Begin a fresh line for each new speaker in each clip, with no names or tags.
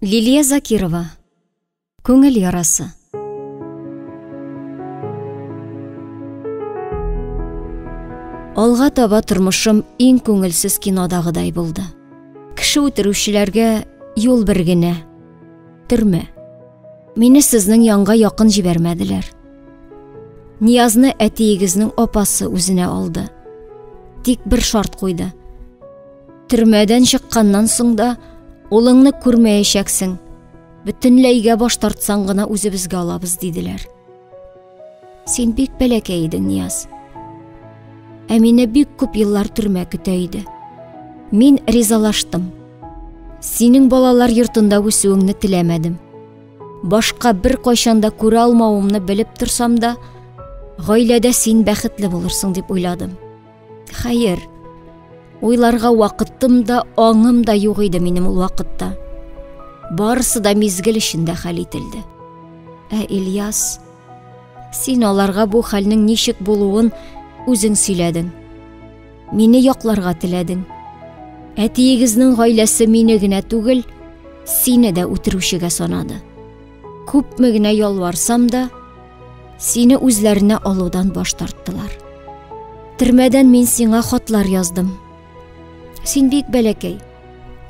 Лилия Закирова. Күңел ярасы. Алга таба тормышым иң күңелсез кинодагыдай булды. Кеше үтерүчеләргә юл бер генә төрмә. Мине сезнең янга якын җибәрмәделәр. Ниязны әтиегезнең апасы үзенә алды. Тик бер шарт куйды. Төрмәдән чыкканнан соң да улыңны күрмәячәксең. Бөтенләйгә баш тартсаң гына үзебезгә алабыз, диделәр. Син бик бәләкәй идең, Нияз. Ә мине бик күп еллар төрмә көтә иде. Мин ризалаштым. Синең балалар йортында үсүеңне теләмәдем. Башка бер кайчан да күрә алмавымны белеп торсам да, гаиләдә син бәхетле булырсың дип уйладым. Хәер, уйларга вакытым да, аңым да юк иде минем ул вакытта. Барысы да мизгел эчендә хәл ителде. Ә Ильяс, син аларга бу хәлнең ничек булуын үзең сөйләдең. Мине якларга теләдең. Әтиегезнең гаиләсе мине генә түгел, сине дә үтерүчегә санады. Күпме генә ялварсам да, сине үзләренә алудан баш тарттылар. Төрмәдән мин сиңа хатлар яздым. Син бик бәләкәй.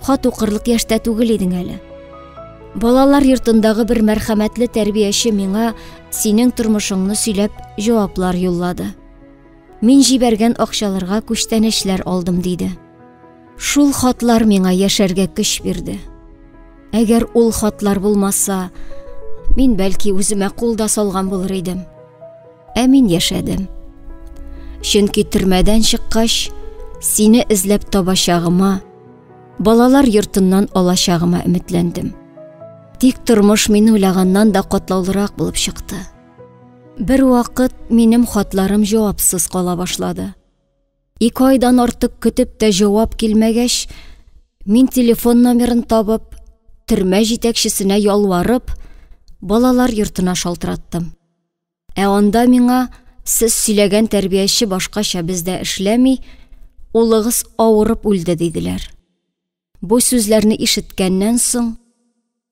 Хат укырлык яшьтә түгел идең әле. Балалар йортындагы бер мәрхәмәтле тәрбияче миңа синең тормышыңны сөйләп җаваплар юллады. Мин җибәргән акчаларга күчтәнәчләр алдым, диде. Шул хатлар миңа яшәргә көч бирде. Әгәр ул хатлар булмаса, мин бәлки үземә кул да салган булыр идем. Ә мин яшәдем. Чөнки төрмәдән чыккач, сине эзләп табачагыма, балалар йортыннан алачагыма өметләндем. Тик тормыш мин уйлаганнан да катлаулырак булып чыкты. Бер вакыт минем хатларым җавапсыз кала башлады. Ике айдан артык көтеп тә җавап килмәгәч, мин телефон номерын табып, төрмә җитәкчесенә ялварып, балалар йортына шалтыраттым. Ә анда миңа сез сөйләгән тәрбияче башкача бездә эшләми, улыгыз авырып үлде диделәр. Бу сүзләрне ишеткәннән соң,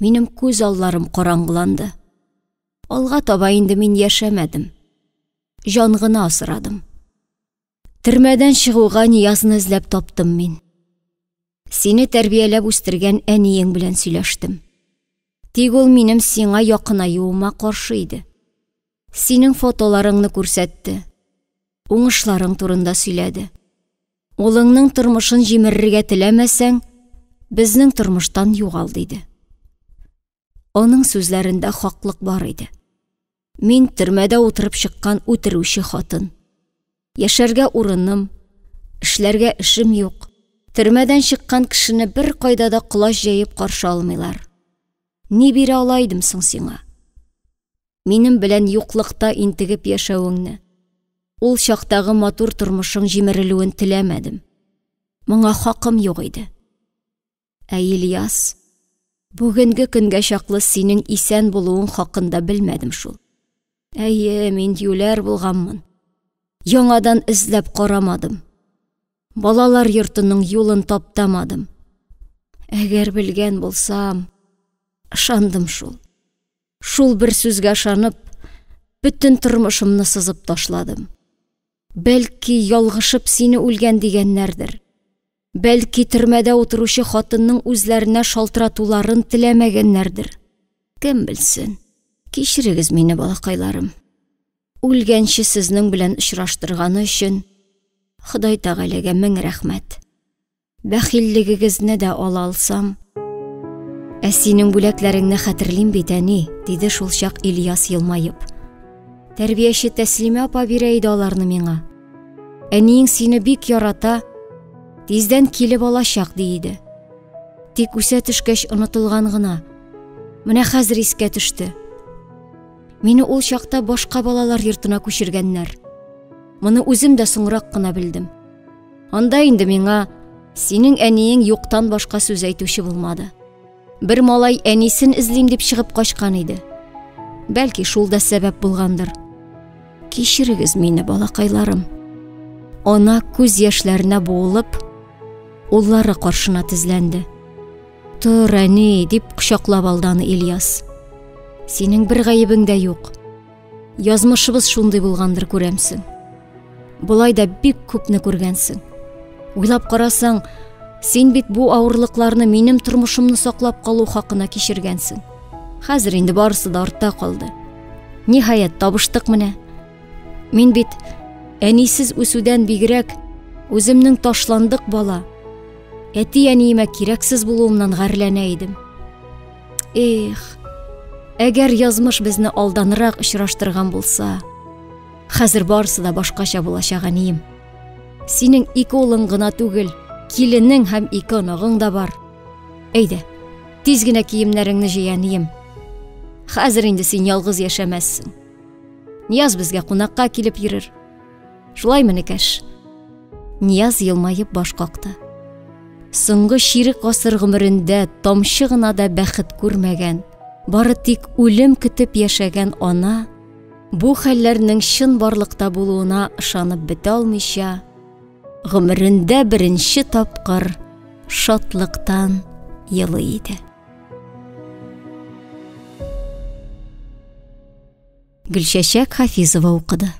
минем күз алларым караңгыланды. Алга таба инде мин яшәмәдем. Җан гына асрадым. Төрмәдән чыгуга Ниязны эзләп таптым мин. Сине тәрбияләп үстергән әниең белән сөйләштем. Тик ул минем сиңа якынаюыма каршы иде. Синең фотоларыңны күрсәтте. Уңышларың турында сөйләде. Улыңның тормышын җимерергә теләмәсәң, безнең тормыштан югал, диде. Аның сүзләрендә хаклык бар иде. Мин төрмәдә утырып чыккан үтерүче хатын. Яшәргә урыным, эшләргә эшем юк. Төрмәдән чыккан кешене бер кайда да колач җәеп каршы алмыйлар. Ни бирә ала идем соң сиңа? Минем белән юклыкта интегеп яшәвеңне, ул чактагы матур тормышың җимерелүен теләмәдем. Моңа хакым юк иде. Ә Ильяс, бүгенге көнгә чаклы синең исән булуың хакында белмәдем шул. Әйе, мин юләр булганмын. Яңадан эзләп карамадым. Балалар йортының юлын таптамадым. Әгәр белгән булсам, ышандым шул. Шул бер сүзгә ышанып, бөтен тормышымны сызып ташладым. Бәлки, ялгышып сине үлгән дигәннәрдер. Бәлки, төрмәдә утыручы хатынның үзләренә шалтыратуларын теләмәгәннәрдер. Кем белсен. Кичерегез мине, балакайларым. Үлгәнче сезнең белән очраштырганы өчен Ходай Тәгаләгә мең рәхмәт. Бәхиллегегезне дә ала алсам. Ә синең бүләкләреңне хәтерлим бит, әни, диде шул чак Ильяс елмаеп. Тәрбияче Тәслимә апа бирә иде аларны миңа. Әниең сине бик ярата, тиздән килеп алачак, ди иде. Тик үсә төшкәч онытылган гына. Менә хәзер искә төште. Мине ул чакта башка балалар йортына күчергәннәр. Моны үзем дә соңрак кына белдем. Анда инде миңа синең әниең юктан башка сүз әйтүче булмады. Бер малай әнисен эзлим дип чыгып качкан иде. Бәлки шул да сәбәп булгандыр. Кичерегез мине, балакайларым. Ана күз яшьләренә буылып, уллары каршына тезләнде. Тор, әни, дип кочаклап алды аны Ильяс. Синең бер гаебең дә юк. Язмышыбыз шундый булгандыр, күрәмсең. Болай да бик күпне күргәнсең. Уйлап карасаң, син бит бу авырлыкларны минем тормышымны саклап калу хакына кичергәнсең. Хәзер инде барысы да артта калды. Ниһаять, табыштык менә. Мин бит әнисез үсүдән бигрәк үземнең ташландык бала, әти-әниемә кирәксез булуымнан гарьләнә идем. Эх, әгәр язмыш безне алданрак очраштырган булса, хәзер барысы да башкача булачак, әнием. Синең ике улың гына түгел, киленең һәм ике оныгың да бар. Әйдә, тиз генә киемнәреңне җый, әнием. Хәзер инде син ялгыз яшәмәссең. Нияз безгә кунакка килеп йөрер. Шулаймы, энекәш? Нияз елмаеп баш какты. Соңгы чирек гасыр гомерендә тамчы гына да бәхет күрмәгән, бары тик үлем көтеп яшәгән ана бу хәлләрнең чын барлыкта булуына ышанып бетә алмыйча, гомерендә беренче тапкыр шатлыктан елый иде. Гөлчәчәк Хафизова укыды.